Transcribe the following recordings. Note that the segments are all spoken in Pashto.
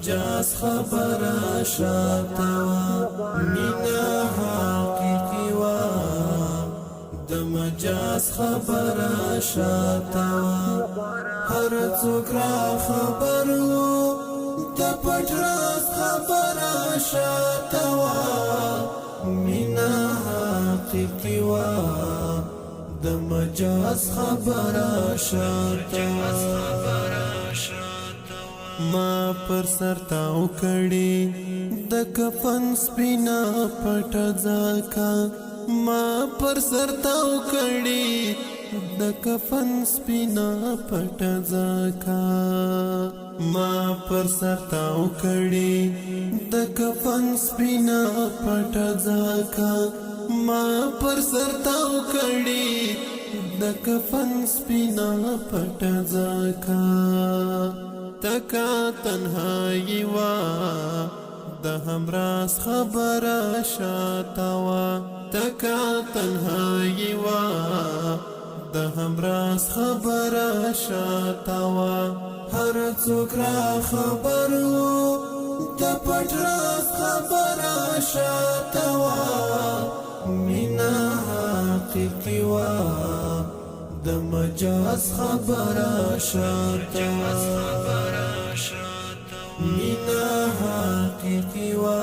مجاز خبره شاته وه. مینا حقیقي وه، د مجاز خبره شاته وه. هر څوک را خبر وو، د پټ راز خبره شاته وه. مینا حقیقي وه، د مجاز خبره شاته وه. ما پر سر تاو کړي د کفن سپینا پټه ځکا. ما پر سر تاو کړي د کفن سپینا پټه ځکا. ما پر سر تاو کړي د کفن سپینا پټه ځکا. ما پر سر تاو کړي د کفن سپینا پټه ځکا. تکا تنهایی وا، د همراز خبره شاته وا. تکا تنهایی وا، د همراز خبره شاته وا. هر څوک را خبر وو، د پټ راز خبره شاته وا. مینا حقیقي وا، د مجاز خبره شاته وا. مینا حقیقي وا،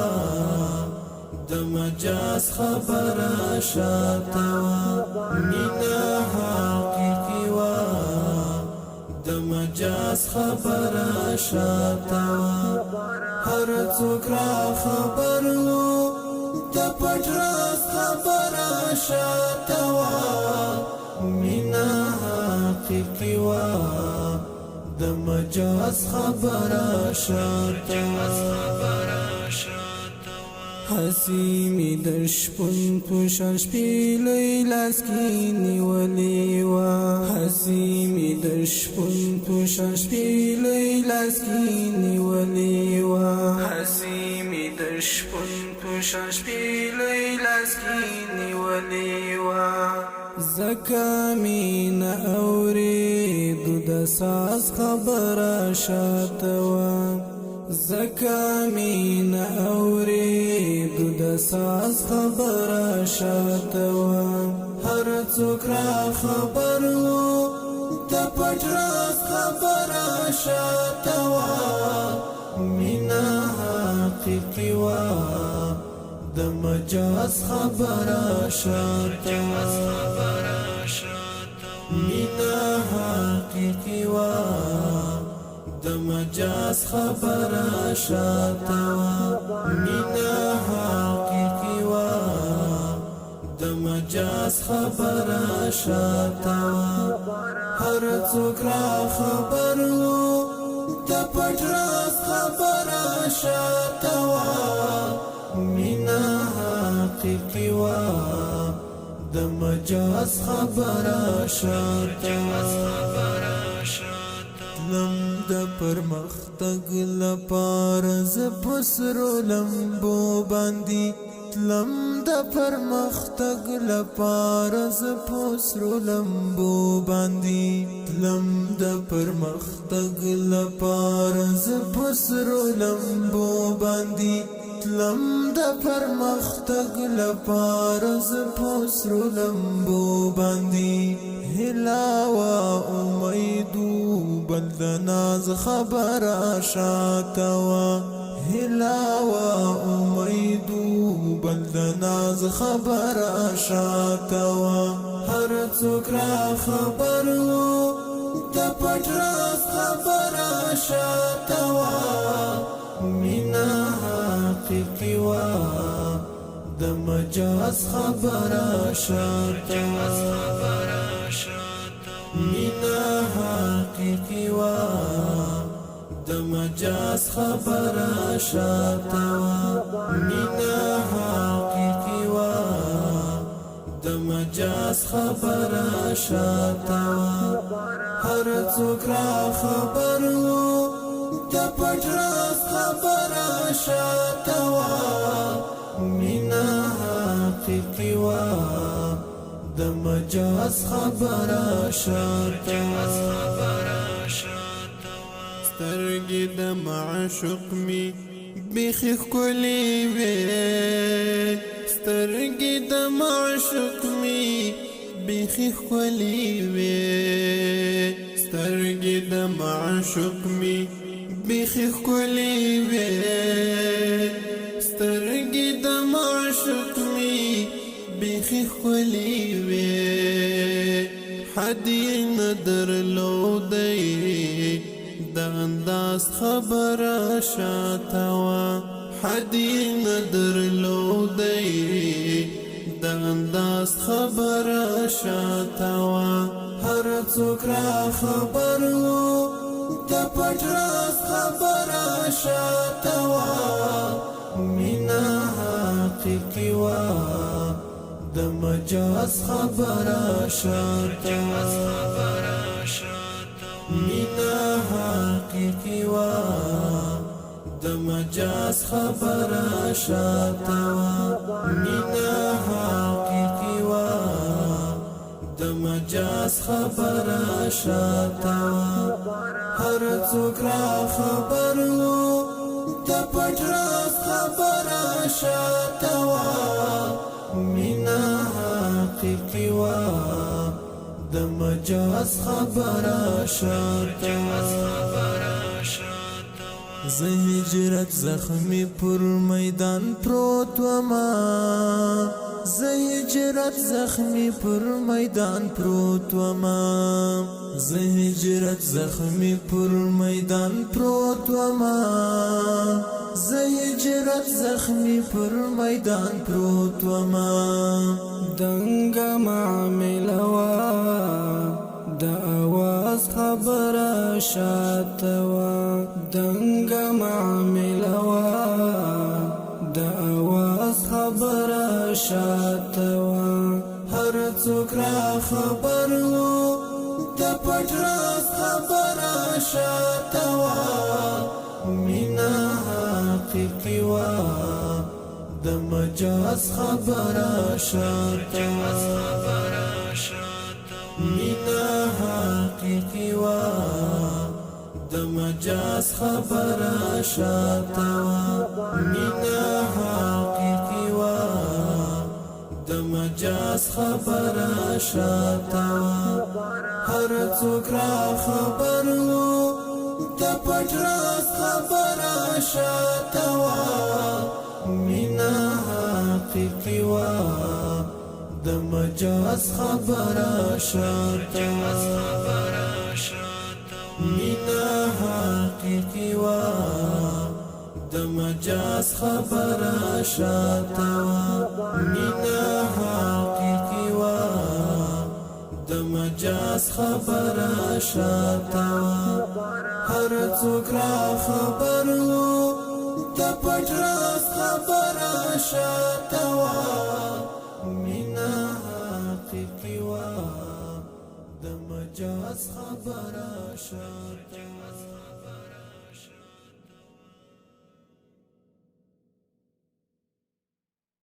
د مجاز خبره شاته وا. مینا حقیقي وا، د مجاز خبره شاته وا. هر څوک را خبر وو، د پټ راز خبره شاته وا. مینا حقیقي وا، د مجاز خبره شاته وا. هسې مې د شپون په شان شپېلۍ لاس کې نیولې وه. هسې مې د شپون په شان شپېلۍ لاس کې نیولې وه. هسې مې د شپون په شان شپېلۍ لاس کې نیولې وه. ځکه مې نه اورېدو د ساز خبره شاته وه. ځکه مې نه اورېدو د ساز خبره شاته وه. هر څوک را خبر وو، د پټ راز خبره شاته وه. مینا حقیقي وه، د مجاز خبره شاته وه. مینا حقیقي وه، د مجاز خبره شاته وه. مینا حقیقي وه، د مجاز خبره شاته وه. هر څوک را خبر وو، د پټ راز خبره شاته وه. مینا حقیقي وه، د مجاز خبره شاته وه. تلم د پرمختګ لپاره زه په سرو لمبو باندې. تلم د پرمختګ لپاره زه په سرو لمبو باندې. تلم د پرمختګ لپاره زه په سرو لمبو باندې. تلم د پرمختګ لپاره زه په سرو لمبو باندې. هیله وه، امید و، بل د ناز خبره شاته وه. هیله وه، امید و، بل د ناز خبره شاته وه. هر څوک را خبر وو، د پټ راز خبره شاته وه. مینا حقیقي وه، د مجاز خبره شاته وه. مینا حقیقي وه، د مجاز خبره شاته وه. مینا حقیقي وه، د مجاز خبره شاته وه. هر څوک را خبر وو، د پټ راز خبره شاته وه. مینا حقیقي وه، د مجاز خبره شاته وه. سترګې سترګې د معشوق می بیخي ښکلې وې، سترګې د معشوق می بیخي ښکلې وې، سترګې د معشوق می بیخي ښکلې وې، سترګې د معشوق می بیخي ښکلې وې. حد یې نه درلودی د انداز خبره شاته وه، حد یې نه درلودی د انداز خبره شاته وه. هر څوک را خبر وو د پټ راز خبره شاته وه، مینا حقیقي وه د مجاز خبره شاته وه، مینا حقیقي وه د مجاز خبره شاته وه، مینا حقیقي وه د مجاز خبره شاته وه. هر څوک را خبر وو د پټ راز خبره شاته وه، مینا حقیقي وه د مجاز خبره شاته وه. زه هجرت زخمی پر میدان پروت وما، زه هجرت زخمی پر میدان پروت وما، زه هجرت زخمی پر میدان پروت وما، زه هجرت زخمی پر میدان پروت وما. دنګ معامله وا د اواز خبره شاته وا، دنګ معامله وا د اواز خبره شاته وا. هر څوک را خبر وو د پټ راز خبره شاته وا، مینا حقیقي وا د مجاز خبره شاته وا، مینا حقیقي وا د مجاز خبره شاته وا، مینا حقیقي وا د مجاز خبره شاته وا. هر څوک را خبر وو د پټ راز خبره شاته وا، مینا حقیقي وا د مجاز خبره شاته وا، مینا حقیقي وا د مجاز خبره شاته وا، مینا حقیقي وا د مجاز خبره شاته وا. هر څوک را خبر وو د پټ راز خبره شاته وا، مینا حقیقي وا د مجاز خبره شاته.